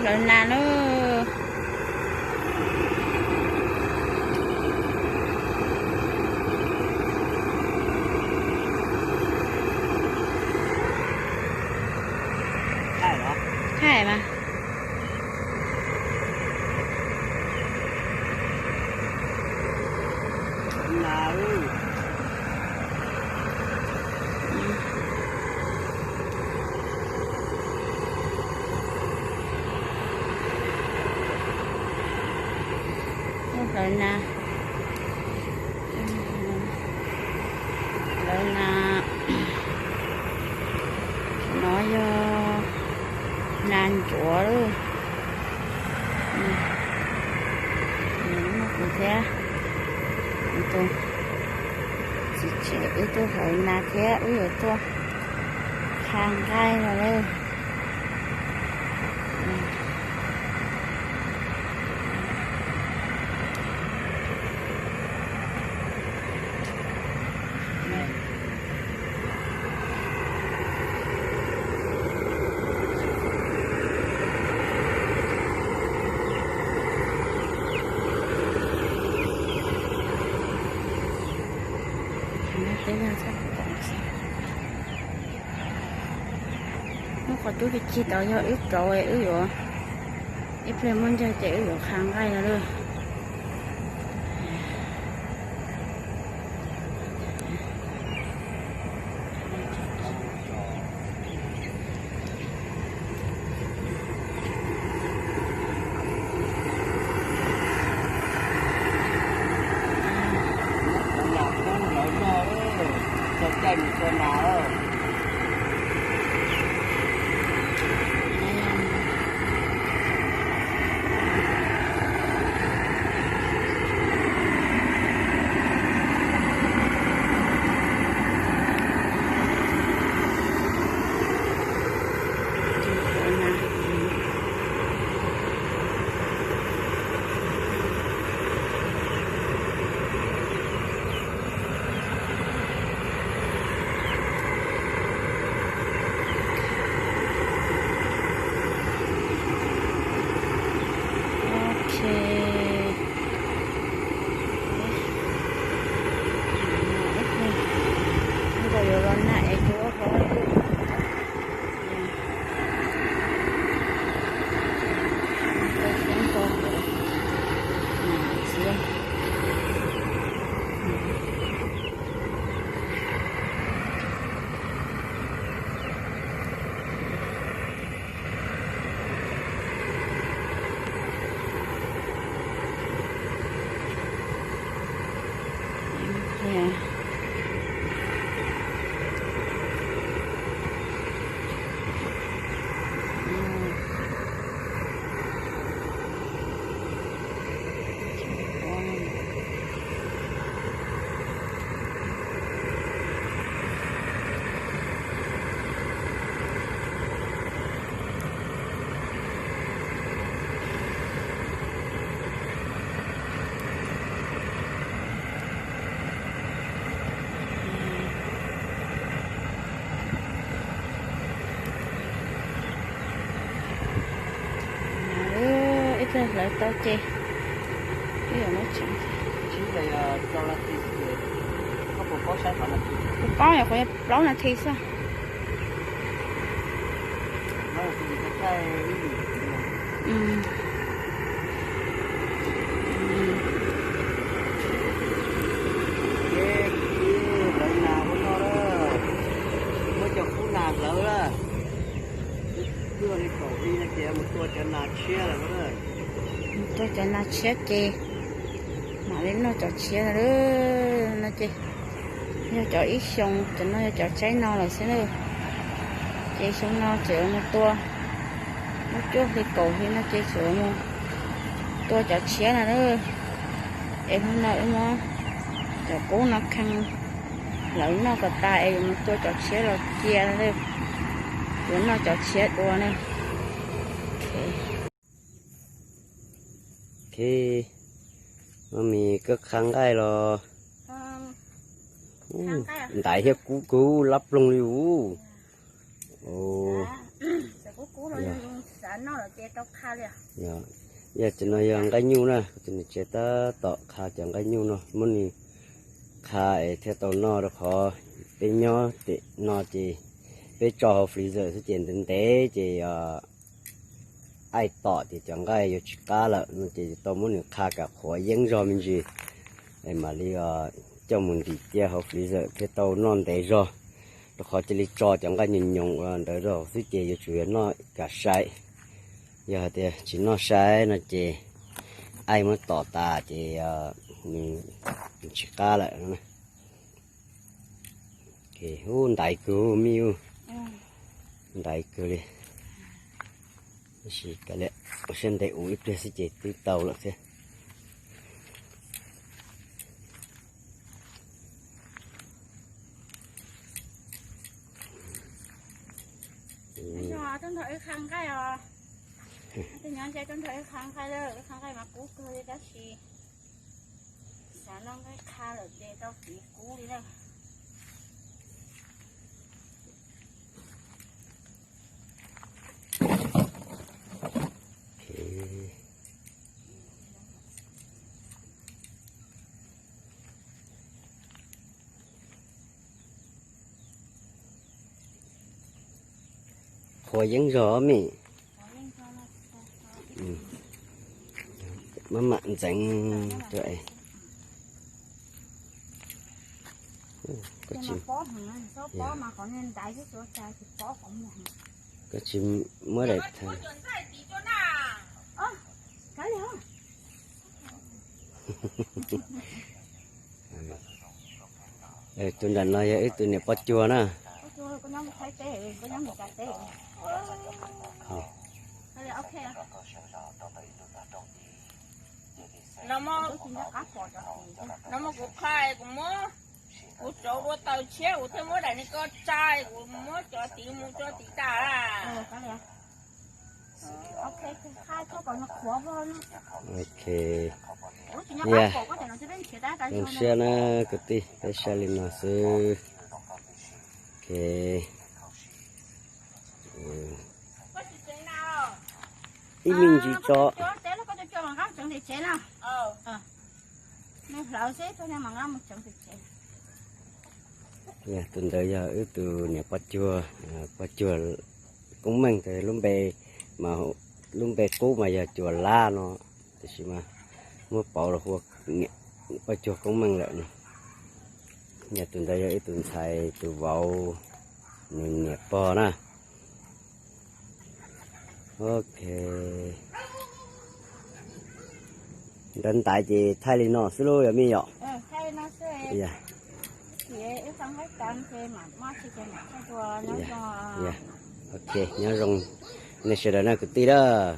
Hlawv nas na. Thaij mas. Hlawv nas, hlawv nas. No yog nas ntsuav lawm. Kuv thiab kuv tus txiv tsev wb tuaj hlawv nas thiab wb yuav tuaj qha nqaij no lawm. Hnub qhov cub cig cig tod yog wb rauv, wb yuav, ib pliag muaj ncaig ces wb yuav qha nqaij no lawm. Ok. Ib pliag nkaus yuav los nag es kuv ua hauv. Ib pliag hlawv tau ces ib yam muab tsev. Kuv paub yog qhov plaub nas this xwb. Hlawv nas ua no, muab cov kub nas hlawv lawm, twb li kaum hli no ces mus tua cov nas tshiab lawm. Mus tua cov nas tshiab ces mam li noj cov tshiab no. No ces yog cov ib xyoo, cov no yog cov tsaib no lawm xwb na. Ces xyoo no tseem mus tua, muab cuaj hli kaum hli no ces tseem mus tua cov tshiab no na. Es hnub no wb muab cov kub no khee hlawv noj kom tas es yuav mus tua cov tshiab los cia, yuav noj cov tshiab dua na. Ok, mami koj qha nqaij los ntaiv thiab kub kub lab ploog li us. Yog, yog cov no yog nqaij nyuj na, kuv tus niam tsev tab tom qha cov nqaij nyuj no, muab nws qha es thiaj tau noj, rau qhov peb nyob tim no ces peb tso hauv freezer xwb ces ntev ntev ces aij tom ces cov nqaij yuav tsis qab lawm no ces tau muab nws qha kom qhuav yeeb zog me ntsis, es mam li coj mus ntim cia hauv freezer thiaj tau noj ntev zog. Rau qhov cia li tso cov nqaij nyoos nyoos ua ntawd zog xwb ces yuav tsum yog noj kom sai. Yog hais tias tsis noj sai no ces aij muab tom tas ces nws tsis qab lawm. Ub, ntaiv kawg mij, ntaiv kawg li. Tab sis kav liam, ua siab ntev ua ib pliag xwb ces twb tau lawm thiab. Tuaj nrog wb qha nqaij os. Tej nyob nce tuaj nrog wb qha nqaij lawm, wb qha nqaij mas kub kawg li tab sis xav noj nqaij qha lawm ces tau kev kub li lawm. Qhuav yeeb zog mej. Maj mam ntxeev rau es. Koj tsis muab daim thaij. Tus nram no yog wb tus niam poj cuag na. No muab kuv qha, kuv muab, kuv tsov dua taws tshiab kuv thiaj muab daim ni ko tsa, kuv muab cov tid mus tso tid tas. Ok. Zoo siab na kwv tij, peb saib li no xwb. Ok. Ib me ntsis tso. Tus ntawd yog wb tus niam poj cuag, poj cuag Koob Meej, lub npe, lub npe qub mas yog Cuag Lab no, tiam sis mas muab pauv los hu ua poj cuag Koob Meej lawm no. Yog tus ntawd yog wb tus ntxhais tus vauv nws niam pog na. Ok. Ntawd ntaiv ces thaij li no xwb lauj yog mej yom? Ok, nyob zoo nej sawv daws na kwv tij lawm.